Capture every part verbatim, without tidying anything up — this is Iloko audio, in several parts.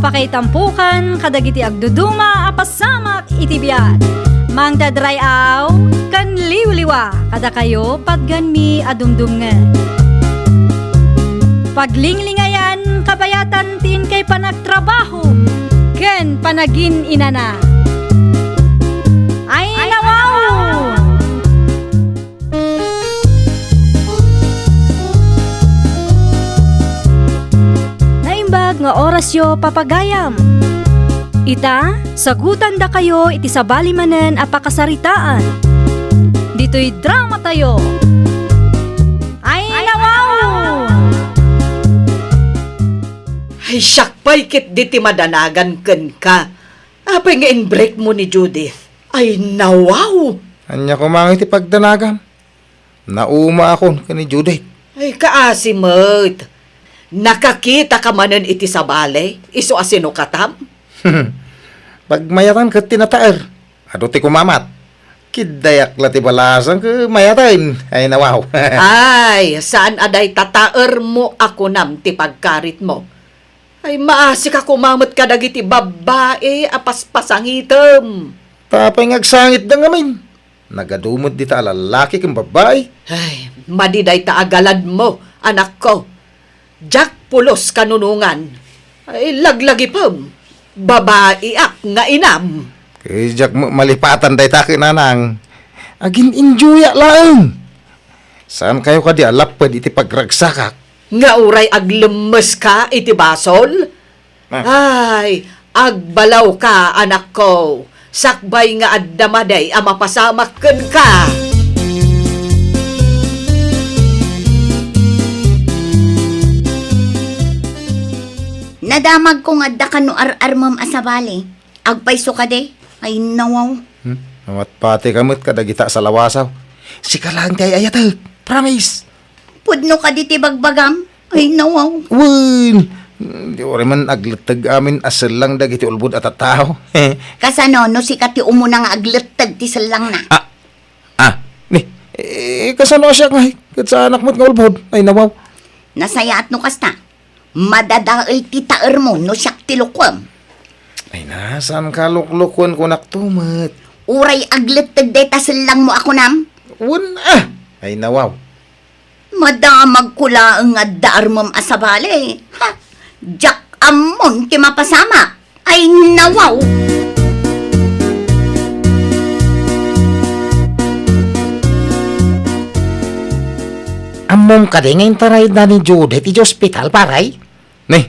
Pakaitampokan kadagiti agduduma a pasamak iti biag. Mangted ray-aw ken liwliwa kadakayo patganmi a dumdumngeg. Paglinglingayan kabayatan ti inkay panagtrabaho ken panagin-inana. Ay, nawaw! Naimbag nga orasyo, papagayam. Ita, sagutandakayo iti sabali manen a pakasaritaan. Ditoy dramatayo. Ay, nawaw! Ay, siak pay ketdi ti madanagan kenka. Apay nga in-break mo ni Judith? Ay, nawaw! Ania koma ngay ti pagdanagam? Naumaakon ken ni Judith. Ay, kaasi met. Nakakitaka manen iti sabali, isu a sinukatam? Pagmayatan ket ti nataer. Adu ti kumamat. Kiddayak la ti balasang ket mayaten. Ay, nawaw. Ay, saan a dayta taermo a kunam ti pagkaritmo. Ay, maasika koma met kadagiti babbai a paspasangitem. Tapay nga agsangitda ngamin. Nagadu met dita a lallaki ken babbai. Ay, madi dayta a galadmo, anakko. Diak pulos kanunongan. Ay, laglagipem. Babaiak nga inam. Ket diak met malipatan dayta ket nanang. Agin-enjoyak laeng. Saankayo kadi a lapped iti pagragsakak? Nga uray aglemmeska iti basol? Ah. Ay, agbalawka, anakko, sakbay nga adda madi a mapasamak kenka. Nadamagko nga adda kano ar-armem a sabali. Agpayso kadi? Ay, nawaw. Hmm? Amatpatika met kadagita a salawasaw. Sika laeng ti ay-ayatek. Promise. Pudno kadi ti bagbagam? Ay, nawaw. Wen! Di uray man agletteg amin a sellang dagiti ulbod a tattao. Kasano no sika ti umuna nga agletteg ti sellangna? Ah! Ah! Ni, eh, kasano a siak ngay? Ket saanak met nga ulbod? Ay, nawaw. Nasayaat no kasta. Madadael ti taermo no siak ti lukuem. Ay na, saanka a luklukuen, kunak to met. Uray agletteg dayta sellangmo a kunam? Wen, ah! Ay, nawaw. Madamagko laeng nga adda armem a sabali. Ha? Diak ammon ti mapasamak. Ay, nawaw! Ammom kadi nga intarayda ni Judith iti ospital, pare? Ni,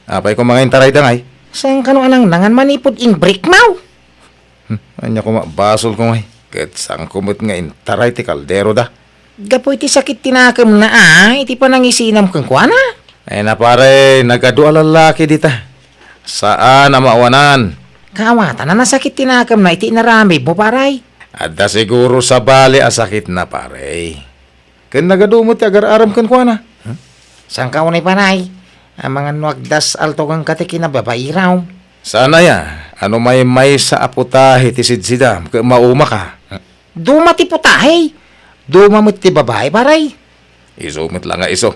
apay koma nga intarayda ngay? Saan kano a nangnangan manipud in-break mo? Hmm, ania koma basolko ngay? Ket saanko met nga intaray ti kaldero da. Gapu iti sakit ti nakemna a, iti panangisinam kenkuana. Ay na, pare, nagadu a lallaki dita. Saan a maawanan. Kaawatan a nasakit ti nakemna iti inaramidmo, pare. Adda siguro sabali a sakitna, pare. Ken nagadu met ti agar-aram kenkuana. Hmm? Saanka unay, pare? Amangan no agdas-alto kenka ti kinababairam. Saan aya a no maymaysa a putahe ti sidsidam ket maumaka? Duma ti putahe. Duma met ti babai, pare. Isu met la nga isu.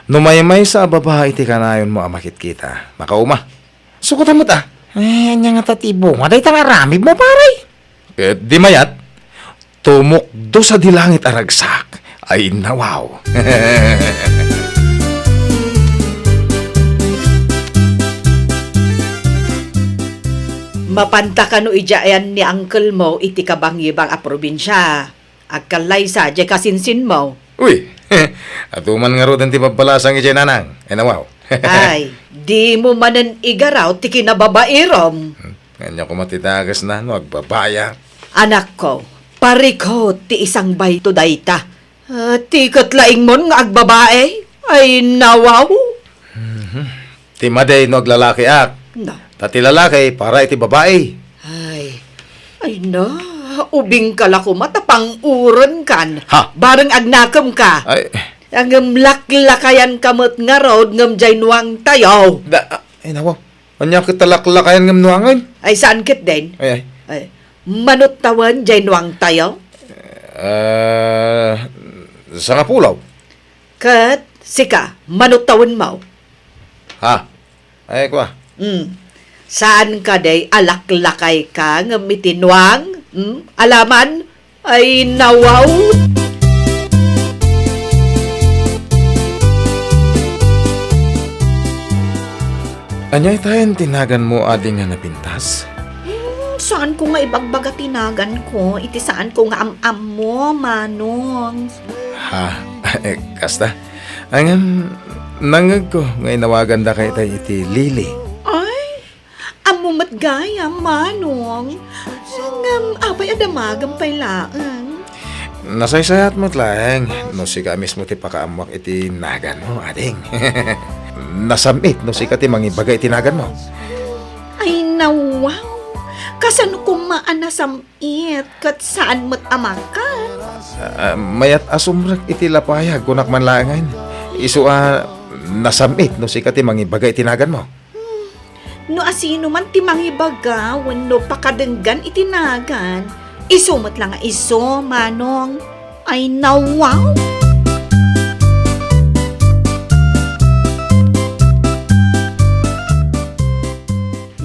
No maymaysa a babai ti kanayonmo a makitkita, makauma. Sukotan met, a. Eh, ania ngata ti bunga dayta nga aramidmo, pare? Ket di mayat, tumukdo sadi langit a ragsak. Ay, nawaw. Mapanta kano idiay ni uncle mo iti kabangbang a probinsia. Agkallaysa diay kasinsinmo. Uy, adu man ngaruden ti babbalasang idiay, nanang. Ay, nawaw. Ay, dimo manen igaraw ti kinababairom. Hmm, ania koma ti dagesna no agbabayak? Anakko, parikut ti isangbayto dayta. Ah, ti ket laingmon nga agbabai? Ay, nawaw. Mhm. Ti madi no aglalakiak. Na. Ta ti lalaki, para iti babai. Ay. Ay na, ubingka la koma ta pang-urenkan. Ha? Bareng agnakemka. Ay. Ngem laklakayanka met ngarud ngem diay nuangtayo. Da, ay, nawaw. Ania ket ta laklakayan ngem nuangen? Ay, saan ketdin? Ay, ay. Ay, mano tawen diay nuangtayo? Eh, sangapulo. Ket sika, mano tawenmo? Ha? Ay, kua, Hmm. Saan kadi a laklakayka ngem iti nuang? Hmm? Alaman? Ay, nawaw! Ania itayen ti naganmo, ading, a napintas? Hmm, saanko nga ibagbaga ti naganko iti saanko nga am-ammo, Manong. Ha? Eh, kasta? Ngem, nangngegko nga inawagandaka itay iti Lily. Ay, ammo met gayam, Manong. Ngem, apay a damagem pay laeng? Nasaysayat met laeng no sika mismo ti pakaammoak iti naganmo, ading. Nasam-it no sika ti mangibaga iti naganmo. Ay, nawaw! Kasano koma a nasam-it ket saan met a makkan? Ah, mayat a sumrek iti lapayag, kunak man laengen. Isu a nasam-it no sika ti mangibaga iti naganmo. Hmm. No asino man ti mangibaga wenno pakadenggan iti nagan, isu met la nga isu, Manong. Ay, nawaw!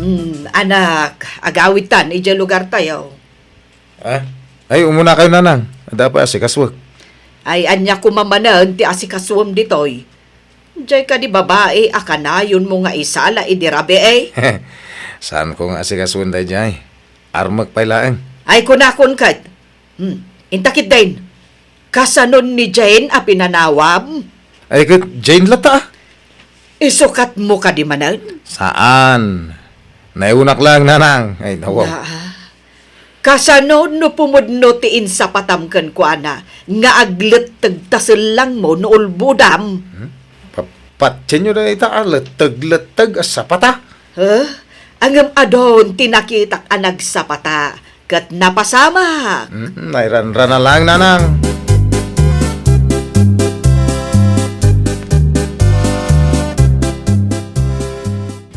Hmm, anak, agawidtan idiay lugartayo. Ah? Ay, umunakayo, nanang. Adda pay asikasuek. Ay, ania koma manen ti asikasuem ditoy? Diay kadi babai a kanayonmo nga isala idi rabii? Saanko nga asikasuen daydiay. Armek pay laeng. Ay, kunakon ket. Hmm, inta ketdin. Kasanon ni Jane a pinanawam? Ay, ket Jane latta, ah. Isukatmo kadi manen? Saan. Naiunak laeng, nanang. Ay, nawaw. Naa. Kasano no pumudno ti insapatam kenkuana nga agletteg ta sellangmo no ulbodam? Hmm? Pa-, patienyo dayta a letteg-letteg a sapata? Huh? Ngem adun ti nakitak a nagsapata ket napasamak. Hmm, nairanrana laeng, nanang.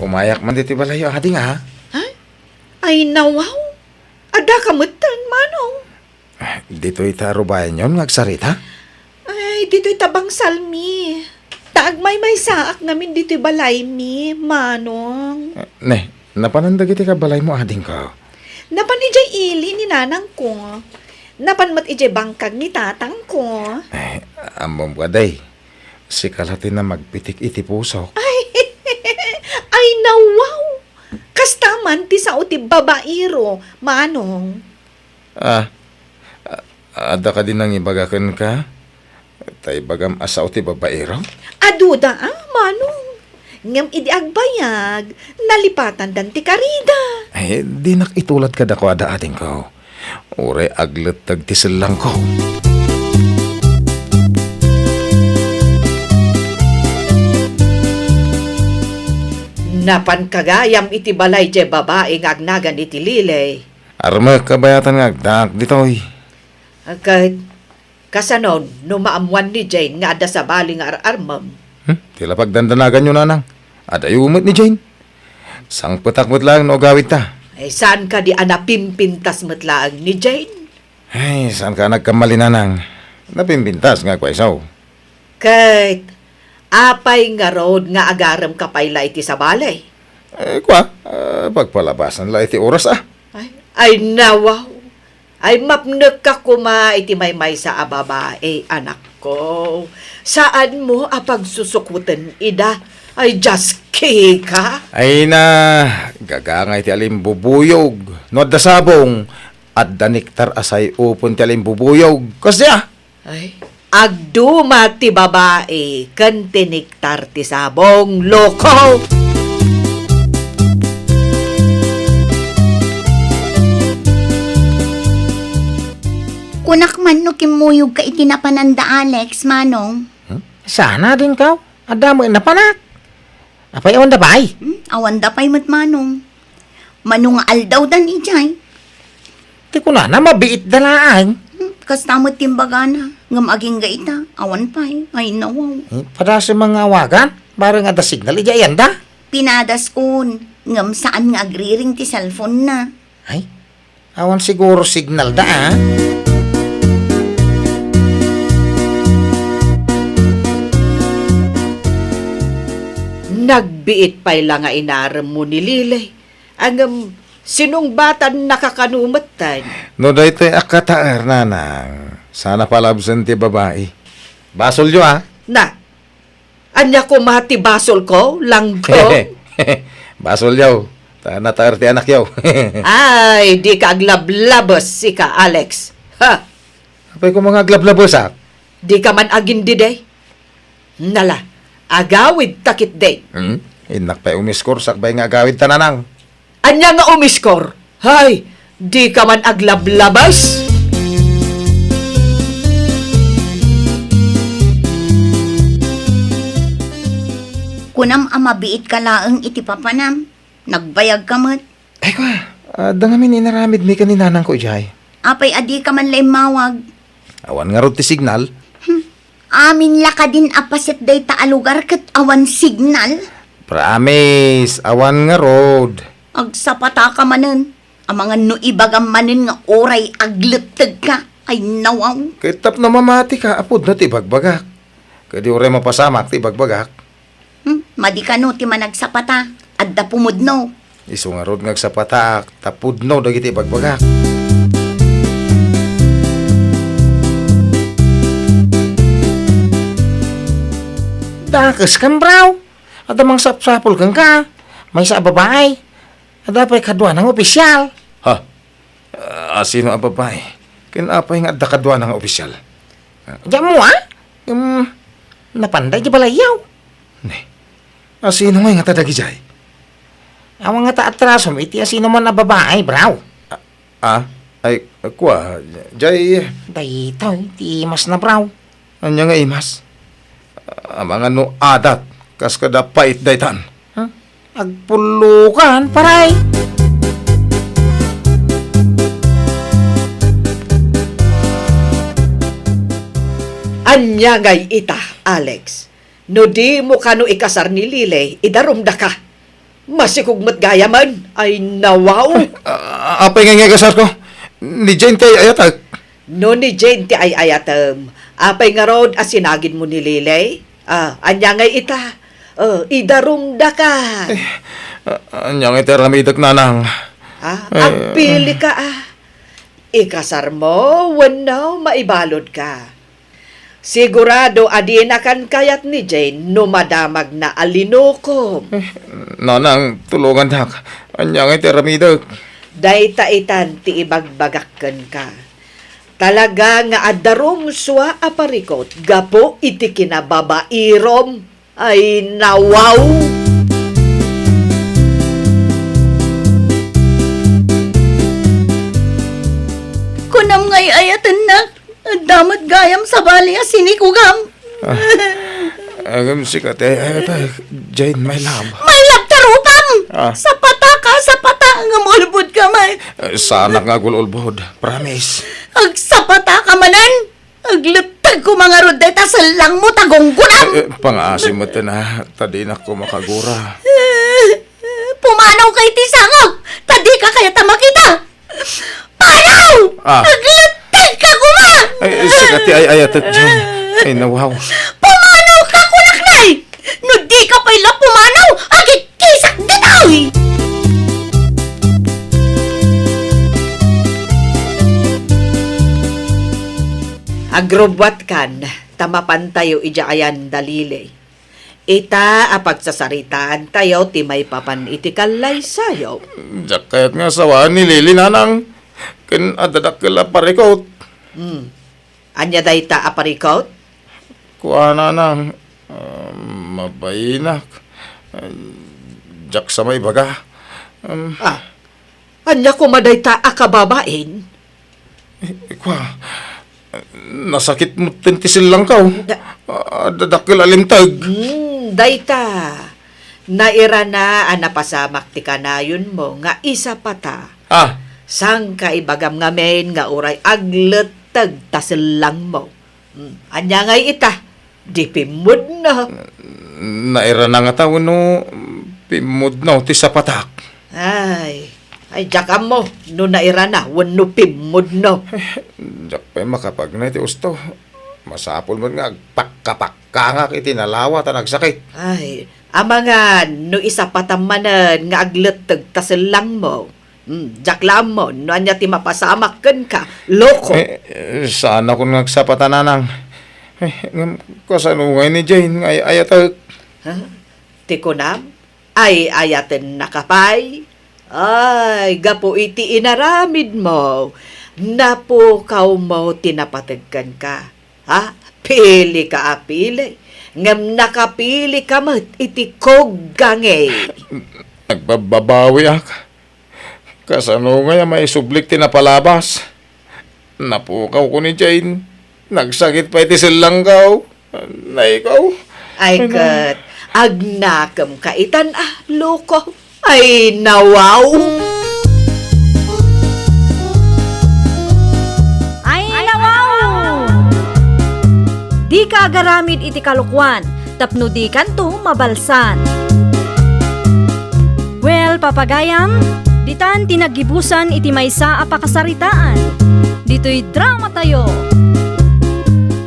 Umayak man ditoy balayyo, ading, a? Ha? Ay, nawaw. Addaka metten, Manong? Ditoy ta rubayanyon nga agsarita? Ay, ditoy ta bangsalmi. Ta agmaymaysaak ngamin ditoy balaymi, Manong. Ne, napanan dagiti kabalaymo, adingko? Napan idiay ili ni nanangko. Napan met idiay bangkag ni tatangko. Ay, ammom kadi. Sika la ti namagpitik iti pusok. Ay, ay, nawaw! Kasta man ti sao ti babaero, Manong. Ah, a-, adda kadi nangibaga kenka? Ta ibagam a sao ti babaero? Aduda, a, Manong. Ngem idi agbayag, nalipatandan ti karida. Ay, dinak itulad kadakuada, adingko. Uray agletteg ti sellangko. Napanka gayam iti balay diay babai nga agnagan iti Lily. Armek kabayatan nga agdaak ditoy. Ket kasano no maammoan ni Jane nga adda sabali nga ar-armem? Hmm? Ti la pagdandanaganyo, nanang. Adayo met ni Jane. Sangpetak met laeng no agawidta. Ay, saan kadi a napimpintas met laeng ni Jane? Ay, saanka a nagkamali, nanang. Napimpintas nga agpayso. Ket apay ngarud nga agaremka pay la iti sabali? Eh, kua, ah, pagpalabasan la iti oras, a. Ay, ay, nawaw. Ay, mapnekka koma iti maymaysa a babai, anakko. Saanmo a pagsusukoten ida. Ay, Dios, Kika. Ay na, gagangay ti alimbubuyog. No adda sabong, adda nektar a say-upen ti alimbubuyog. Kasdi, a? Ay, agduma ti babai ken ti nektar ti sabong, loko! Kunak man no kimmuyogka iti napananda Alex, Manong. Hmm? Saan, adingko? Adda met napanak. Apay, awanda pay? Hmm, awanda pay met, Manong. Mano nga aldawdan idiay? Ti kunana, mabiitda laeng. Hmm, kasta met ti imbagana. Ngem agingga ita, awan pay. Ay, nawaw. Eh, padasem nga awagan? Bareng adda signal idiay ayanda? Pinadaskon. Ngem saan nga agriring ti cellphone-na. Ay, awan siguro signalda, a. Nagbiit pay la nga inaremmo ni Lily. Ngem sinungbatannaka kano metten. No daytoy a kataer, nanang, saan a palabsen ti babai. Basolyo, a? Na, ania koma ti basolko, Langkong? Basolyo. Ta nataer ti anakyo. Ay, dika aglablabes, sika, Alex. Ha? Apay koma nga aglablabesak? Dika man agindide. Nala, agawidta ketdi. Hmm? Innak pay umiskor sakbay nga agawidta, nanang. Ania nga umiskor? Hay, dika man aglablabes. Kunam a mabiitka laeng iti papanam. Nagbayagka met. Ay, kua, adda ngamin inaramidmi ken ni nanangko idiay. Apay a dika man la immawag? Awan ngarud ti signal. Hmm. Amin la kadin a paset dayta a lugar ket awan signal? Promise, awan ngarud. Agsapataka manen. Amangan no ibagam manen nga uray aglettegka. Ay, nawaw. Ket tapno mamatika a pudno ti ibagbagak. Ket di uray mapasamak ti ibagbagak. Hmm, madi kano ti managsapata, adda pumudno. Isu ngarud nga agsapatak, ta pudno dagiti ibagbagak. Dakes kan, bro. Adda mangsapsapul kenka. Maysa a babae. Adda pay kaduana nga opisyal. Ha? Ah, asino a babae? Ken apay nga adda kaduana nga opisyal? Ah, diak ammo, a? Ngem, napanda idiay balayyo. Ne. Asino ngay ngata dagidiay? Awan ngata atrasom iti asino man a babae, bro. Ah, ah, ay, kua, jay. Daytoy ti imasna, bro. Ania nga imas? Amangan no adat, kas kada pait daytan. Huh? Agpullokan, paray! Ania ngay ita, Alex? No dimo kano ikasar ni Lily, idarumdaka. Masikog met gayamen. Ay, nawaw. Ah, apay ngay nga ikasarko? Ni Jane ti ay-ayatek. No ni Jane ti ay-ayatem, apay ngarud a sinagidmo ni Lily? Ah, ania ngay ita? Ah, idarumdaka. Eh, ah, ania ngay ti aramidek, nanang? Ah, eh, agpilika, ah. Ikasarmo wenno maibaludka? Sigurado a dinakan kayat ni Jane no madamagna a linukom. Eh, nanang, tulongandak. Ania ngay ti aramidek? Dayta itan ti ibagbagak kenka. Talaga nga adda rumsua a parikut gapu iti kinababairom. Ay, nawaw! Kunam nga ay-ayatennak, adda met gayam sabali a sinikogam. Ah, ngem sika ti ay-ayatek, Jane, my love. My love ta rupam! Ah. Sapataka, sapata, ngem ulbodka met. Eh, saanak nga agul-ulbod, promise. Agsapataka manen! Agletteg koma ngarud dayta sellangmo ta gunggonam! Eh, eh, pangaasim met, a, ta dinak koma kagura. Eh, pumanawka iti sangok, ta dika kayat a makita! Panaw! Ah. Aglettegka koma! Ay, sika ti ay-ayatek, Jane. Ay, nawaw. Pumanawka, kunak, nay! No dika pay la pumanaw, agikkisak ditoy! Agrubbuatkan, ta mapantayo idiay ayan da Lily. Ita a pagsasaritaantayo ti maipapan iti kallaysayo. Diak kayat nga asawaen ni Lily, nanang. Ken adda dakkel a parikut. Hmm. Ania dayta a parikut? Kua, nanang, ah, mabainak. Ah, diak sa maibaga. Um, Ah, ania koma dayta a kababain? Eh, kua, nasakit metten ti sellangko. Da- Ah, da-, dakkel a linteg. Hmm, dayta. Nairana a napasamak ti kanayonmo nga isapata. Ah. Sangka ibagam ngamin nga uray agletteg ta sellangmo. Hmm, ania ngay ita? Di pimmudno. Nairana ngata wenno pimmudno ti sapatak? Ay, ay, diak ammo no nairana wenno pimmudno. Diak pay makapagnay ti usto. Masapul met nga agpakkapakangak iti nalawa ta nagsakit. Ay, amangan no isapatam manen nga agletteg ta sellangmo. Hmm, diak la ammo no ania ti mapasamak kenka, loko. Eh, eh, saanakon nga agsapata, Nanang. Eh, ngem kasano ngay ni Jane nga ay-ayatek? Ha? Ti kunam? Ay-ayatennaka pay? Ay, gapu iti inaramidmo, napukawmo ti napateg kenka. Ha? Pilika a pili, ngem nakapilika met iti kuggangi. Nagbabbabawiak. Kasano ngay a maisublik ti napalabas? Napukawko ni Jane. Nagsakit pay ti sellangko. Nay ko. Ay, ket agnakemka itan a, loko. Ay, nawaw. Ay, nawaw! Dika agaramid iti kalokuan tapno dikanto mabalsan. Well, papagayam, ditan ti naggibusan iti maysa a pakasaritaan. Ditoy dramatayo.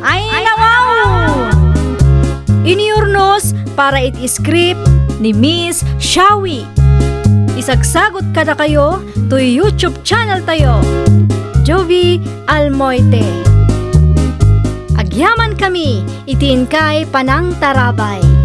Ay, nawaw! Inurnos para iti script ni Miss Shawi. Isagsagot kadakayo toy YouTube channel tayo, Jovi Almoite. Agyaman kami iti inkay panangtarabay.